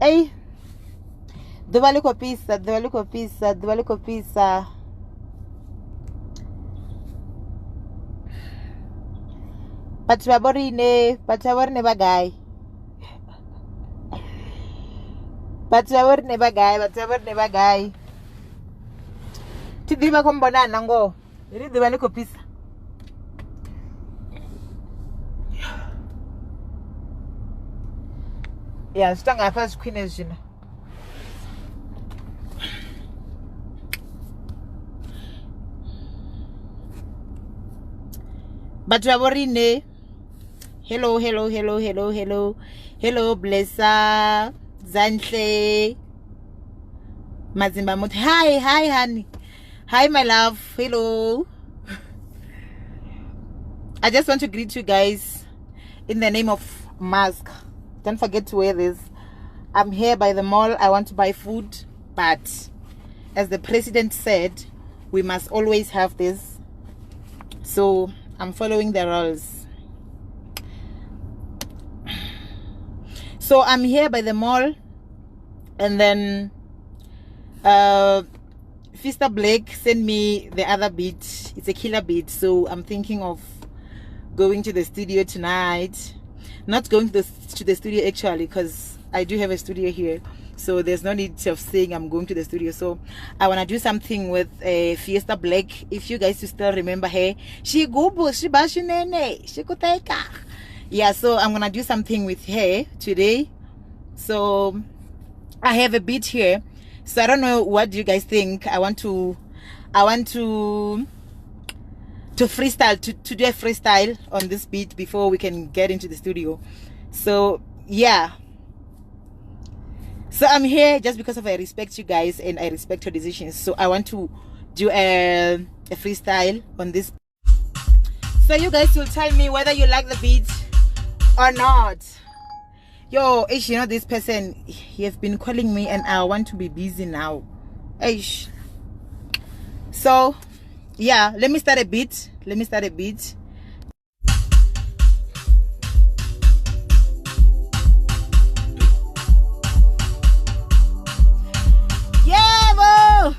Ei, ḓuvha ḽi khou fhisa, ḓuvha ḽi khou fhisa, ḓuvha ḽi khou fhisa. Vhathu vha vho riṋe, vhathu vha vho riṋe vha gai? Vhathu vha vho riṋe vha gai? Vhathu vha vho riṋe vha gai? Thi ḓivhi vha khou mmbona na ngoho, heḽi ḓuvha ḽi khou fhisa. Ya zwi tonga hafha zwi khwine zwino. Vhathu vha vho riṋe, hello hello hello hello hello hello, blessa Zanhle Mazimba Muthu. Hi hi honey, hi my love, hello. I just want to greet you guys in the name of mask. Don't forget to wear this. I'm here by the mall. I want to buy food, but as the president said, we must always have this. So I'm following the rules. So I'm here by the mall, and then Fiesta Blake sent me the other beat. It's a killer beat, so I'm thinking of going to the studio tonight. Not going to the studio actually, because I do have a studio here, so there's no need of saying I'm going to the studio. So I want to do something with Fiesta Black. If you guys still remember her, she gubu, she bashinene, she kuteka. Yeah, so I'm gonna do something with her today. So I have a beat here, so I don't know what you guys think. I want to freestyle, to do a freestyle on this beat before we can get into the studio. So yeah, so I'm here just because of I respect you guys and I respect your decisions. So I want to do a freestyle on this. So you guys will tell me whether you like the beat or not. Yo, ish, you know this person, he has been calling me and I want to be busy now. Ish. So yeah, let me start a beat. Let me start a beat. Yeah, bo!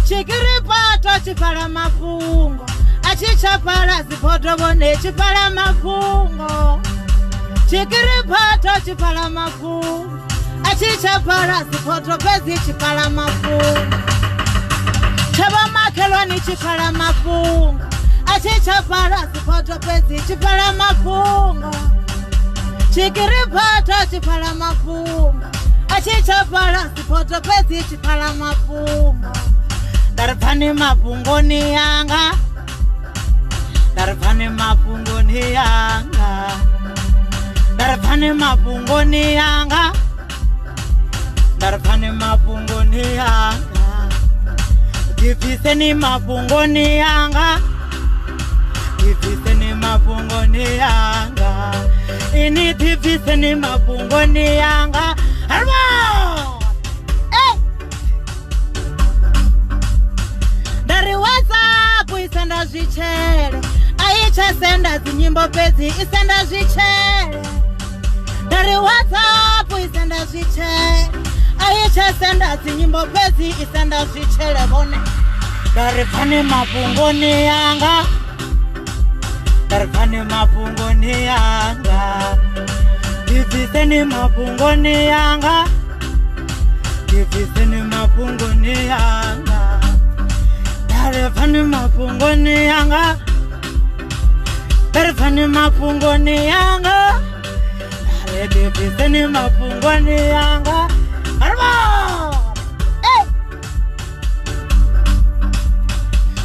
Chikiripato chipala mafhungo, achichapala ziphoto vhone chipala mafhungo. Chikiripato chipala mafhungo, achichapala ziphoto fhedzi chipala mafhungo. Tshavha makhelwani chipala mafhungo, achichapala ziphoto fhedzi chipala mafhungo. Chikiripato chipala mafhungo, achichapala ziphoto fhedzi chipala mafhungo. Darphane mafhungoni yanga, darphane mafhungoni yanga, darphane mafhungoni yanga, darphane mafhungoni yanga. Dibviseni mafhungoni yanga, dibviseni mafhungoni yanga, ini dibviseni mafhungoni yanga. Harwa! Dari WhatsApp isenda zwichele, aicha senda dzinyimbo fhedzi isenda zwichele. Dari WhatsApp isenda zwichele, aicha senda dzinyimbo fhedzi isenda zwichele vhone. Dari pfane mafhungoni yanga, dari pfane mafhungoni yanga, dibviseni mafhungoni yanga, dibviseni mafhungoni yanga. Darphane mafhungoni yanga, darphane mafhungoni yanga, dibviseni mafhungoni yanga. Harwa! Hey!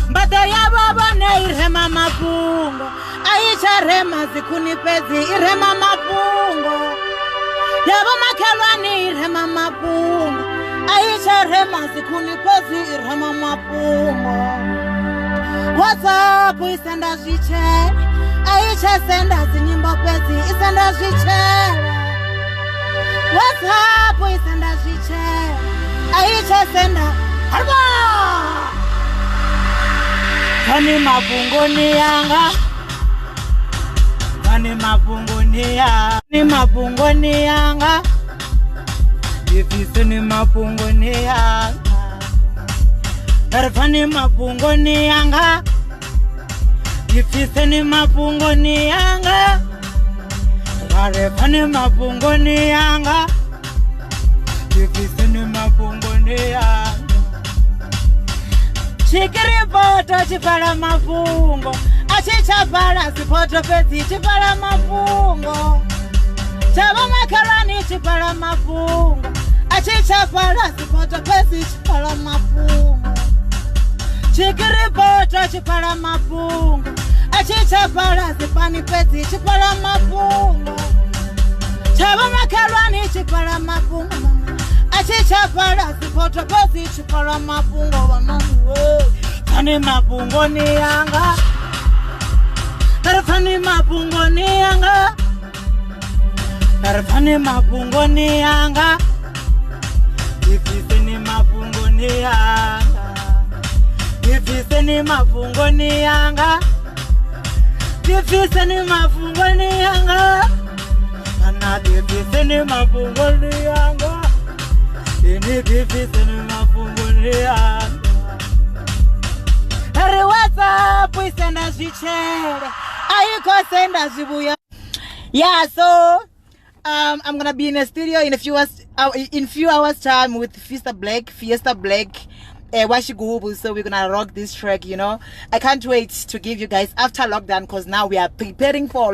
Mbaḓo yavho vhone i rema mafhungo, a i tsha rema dzikhuni fhedzi i rema mafhungo. Yavho makhelwani i rema mafhungo, a i tsha rema dzikhuni fhedzi i rema mafhungo. WhatsApp isenda zwitshele, a i tsha senda dzinyimbo fhedzi i senda zwitshele. WhatsApp isenda zwitshele aicha senda harba. Pfani mafhungoni yanga, pfani mafhungoni yanga, ni mafhungoni yanga, ndipfiseni mafhungoni yanga, pfani mafhungoni yanga, ndipfiseni mafhungoni yanga, pfani mafhungoni yanga, ndipfiseni mafhungoni yanga. Chikiripoto chipala mafhungo achichapala sipoto fedzi chipala mafhungo chava makhalani chipala mafhungo achichapala sipoto fedzi chipala mafhungo. Chikiripoto chipala mafhungo achichapala sipani fedzi chipala mafhungo chava makhalani chipala mafhungo achichapala sipoto fedzi chipala mafhungo vanani we. Pfani mafhungoni yanga, pfani mafhungoni yanga, pfani mafhungoni yanga, ndipfiseni mafhungoni yanga, ndipfiseni mafhungoni yanga, ndipfiseni mafhungoni yanga, kana ndipfiseni mafhungoni yanga, ndipfiseni mafhungoni yanga. Ri WhatsApp isenda zwitshele ayikho senda zwibuya. Yeah, so I'm gonna be in a studio in a few hours, in few hours time with Fiesta Black Washigubu. So we're gonna rock this track, you know. I can't wait to give you guys after lockdown, because now we are preparing for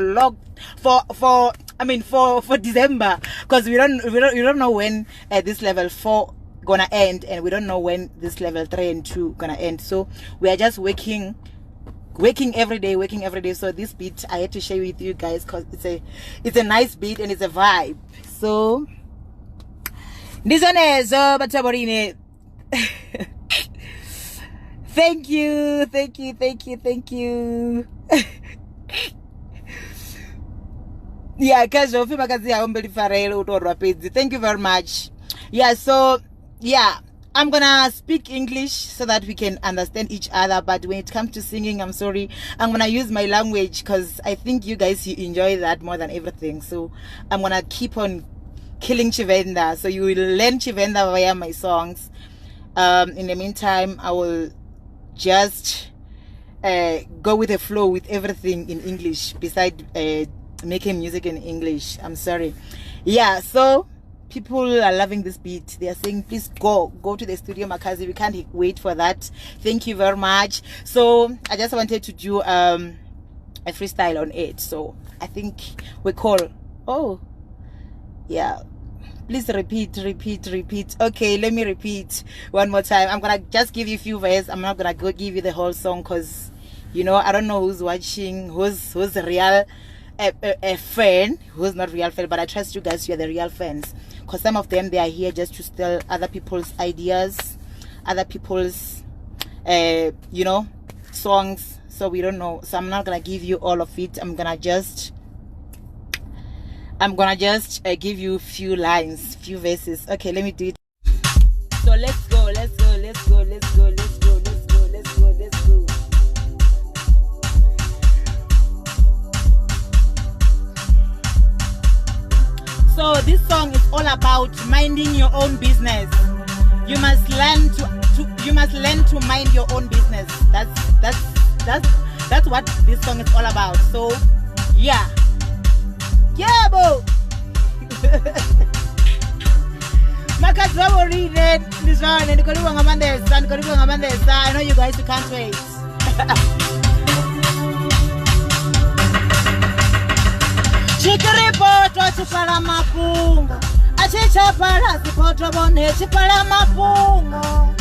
for December, because we don't know when this level 4 gonna end, and we don't know when this level 3 and 2 gonna end. So we are just working every day, working every day. So this beat I had to share with you guys, because it's a nice beat and it's a vibe. So this one is thank you, thank you, thank you, thank you. Yeah, thank you very much. Yeah, so yeah, I'm gonna speak English so that we can understand each other, but when it comes to singing, I'm sorry, I'm gonna use my language, because I think you guys, you enjoy that more than everything. So I'm gonna keep on killing Tshivenda, so you will learn Tshivenda via my songs. In the meantime, I will just go with the flow with everything in English, beside making music in English. I'm sorry. Yeah, so people are loving this beat. They are saying, please go to the studio, Makhadzi. We can't wait for that. Thank you very much. So I just wanted to do a freestyle on it. So I think we call. Oh, yeah. Please repeat, repeat, repeat. Okay, let me repeat one more time. I'm gonna just give you a few verses. I'm not gonna go give you the whole song, because you know, I don't know who's watching, who's real a fan, who's not real fan, but I trust you guys, you are the real fans, because some of them, they are here just to steal other people's ideas, other people's you know, songs. So we don't know. So I'm not gonna give you all of it. I'm gonna just give you few lines, few verses. Okay, let me do it. So let's go, let's go, let's go, let's go, let's go, let's go, let's go, let's go. So this song is all about minding your own business. You must learn to mind your own business. That's what this song is all about. So yeah. Yeah, bo. Makhadzi wa borine ndi zwone ndi khou livhuwa nga maanḓesa, ndi khou livhuwa nga maanḓesa. I know you guys, you can't wait. Chikiripoto chipala mafhungo achichapala sipoto vhone chipala mafhungo.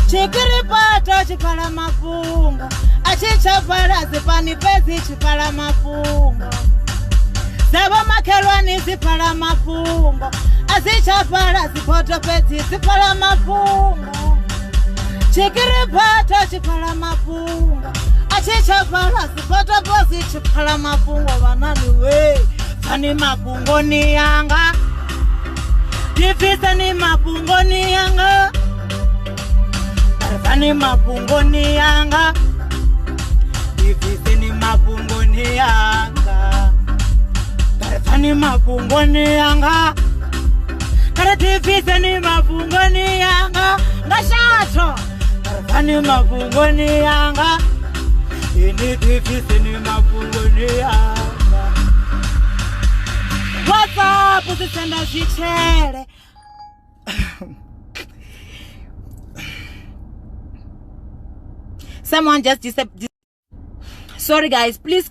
Chikiripoto chipala mafhungo achichapala sipani fhedzi chipala mafhungo. Dzavho makhelwani dziphala mafhungo azichapala sipoto fhedzi dziphala mafhungo. Chikiripoto chiphala mafhungo achichapala sipoto fhedzi chiphala mafhungo. Vanani we pfani mafhungoni yanga, Ḓipfiseni mafhungoni anga, ri mafhungoni anga, ḓipfiseni mafhungoni anga, ri mafhungoni anga, ḓipfiseni mafhungoni anga, nga shatho, ri mafhungoni anga, ini ḓipfiseni mafhungoni anga. WhatsApp sisenda zwitshele. Someone just sorry guys, please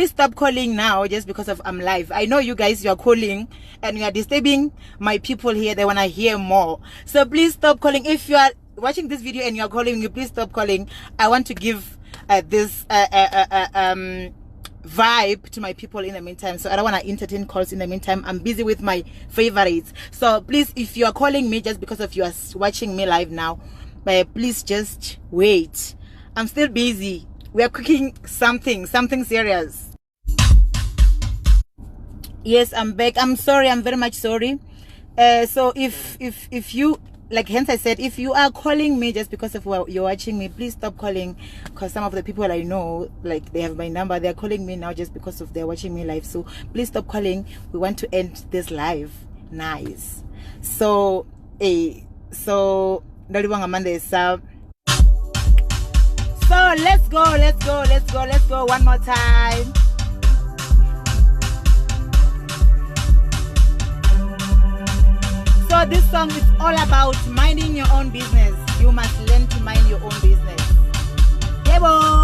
stop calling now just because of I'm live. I know you guys, you are calling and you are disturbing my people here. They want to hear more, so please stop calling. If you are watching this video and you are calling, you please stop calling. I want to give this vibe to my people in the meantime, so I don't want to entertain calls in the meantime. I'm busy with my favorites, so please, if you are calling me just because of you are watching me live now, please just wait. I'm still busy. We are cooking something serious. Yes, I'm back. I'm sorry. I'm very much sorry. So if you, like, hence I said, if you are calling me just because of what you're watching me, please stop calling, because some of the people I know, like, they have my number, they're calling me now just because of they're watching me live. So please stop calling. We want to end this live nice. So so so let's go, let's go, let's go, let's go one more time. So this song is all about minding your own business. You must learn to mind your own business. Yebo!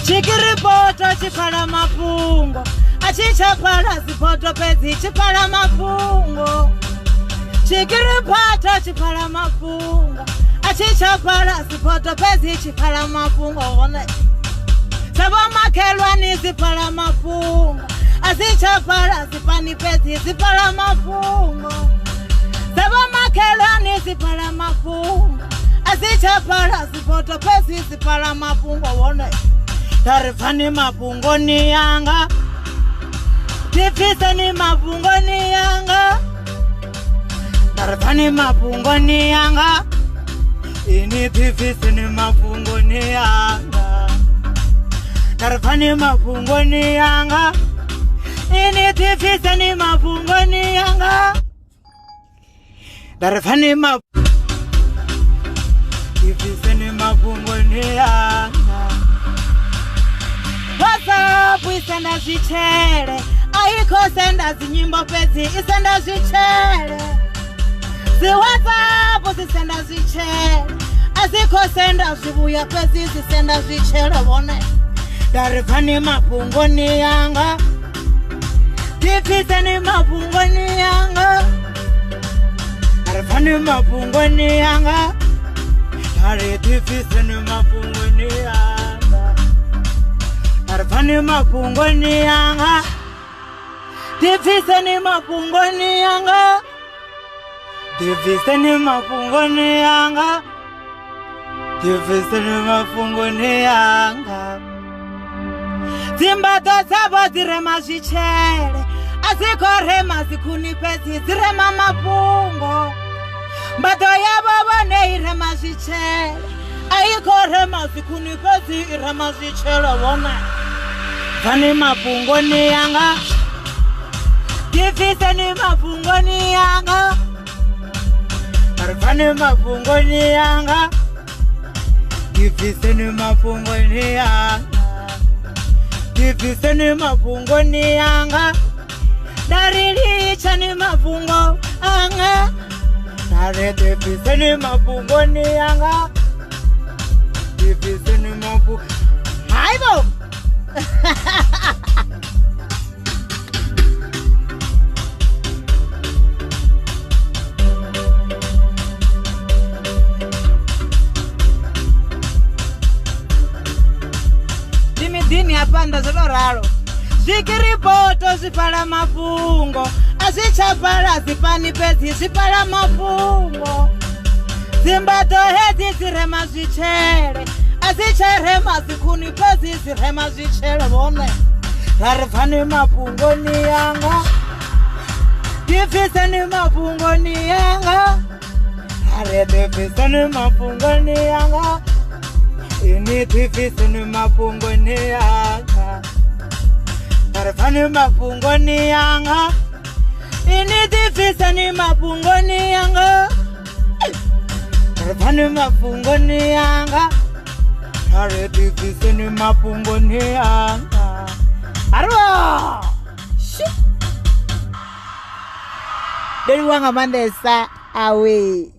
Chikiripoto chiphala mafhungo, achichaphala ziphoto fhedzi chiphala mafhungo. Chikiripoto chiphala mafhungo, achichaphala ziphoto fhedzi chiphala mafhungo. Hone savomakhelwani ziphala mafhungo, azichaphala zipani fhedzi ziphala mafhungo. Savomakhelwani ziphala mafhungo, azichaphala ziphoto fhedzi ziphala mafhungo. Hone tarifani mafhungoni yanga, ḓipfiseni mafhungoni yanga, tarifani mafhungoni yanga, ini ḓipfiseni mafhungoni yanga, tarifani mafhungoni yanga, ini ḓipfiseni mafhungoni yanga, tarifani ḓipfiseni mafhungoni yanga. WhatsApp isenda zwitshele, ayikho senda dzinyimbo fhedzi isenda zwitshele. Dzi WhatsApp zisenda zwitshele, azikho senda zwivhuya fhedzi zisenda zwitshele. Vhone ndarifani mafhungoni yanga, ḓipfiseni mafhungoni yanga, ndarifani mafhungoni yanga, ndari ḓipfiseni mafhungoni yanga, tarifani mafhungoni yanga, ḓipfiseni mafhungoni yanga, ḓipfiseni mafhungoni yanga, ḓipfiseni mafhungoni yanga. Dzimbaḓo dzavho dzi rema zwitshele, a dzi khou rema dzikhuni fhedzi dzi rema mafhungo. Mbaḓo yavho vhone i rema zwitshele, a i khou rema dzikhuni fhedzi i rema zwitshele. Vhone bvani mafhungoni yanga, ḓipfiseni mafhungoni yanga, bvani mafhungoni yanga, ḓipfiseni mafhungoni yanga, ḓipfiseni mafhungoni yanga, ndari litshani mafhungo anga, ndari ḓipfiseni mafhungoni yanga, ḓipfiseni mafhungo. Haibo! Ndi miḓini hafha nnḓa zwo to ralo. Zwikiripoto zwi phala mafhungo, A zwi tsha fhala zwifhani fhedzi zwi fhala mafhungo. Dzimbaḓo hedzi dzi rema zwitshele, a dzi tsha rema dzikhuni fhedzi dzi rema zwitshele vhone. Ra ri pfani mafhungoni yanga, ḓipfiseni mafhungoni yanga, a ri ḓipfiseni mafhungoni yanga, ini ḓipfiseni mafhungoni yanga, ra ri pfani mafhungoni yanga, ini ḓipfiseni mafhungoni yanga, ra ri pfani mafhungoni yanga, ra ri ḓipfiseni mafhungoni yanga. Arwa! Ndo livhuwa nga maanḓesa awe.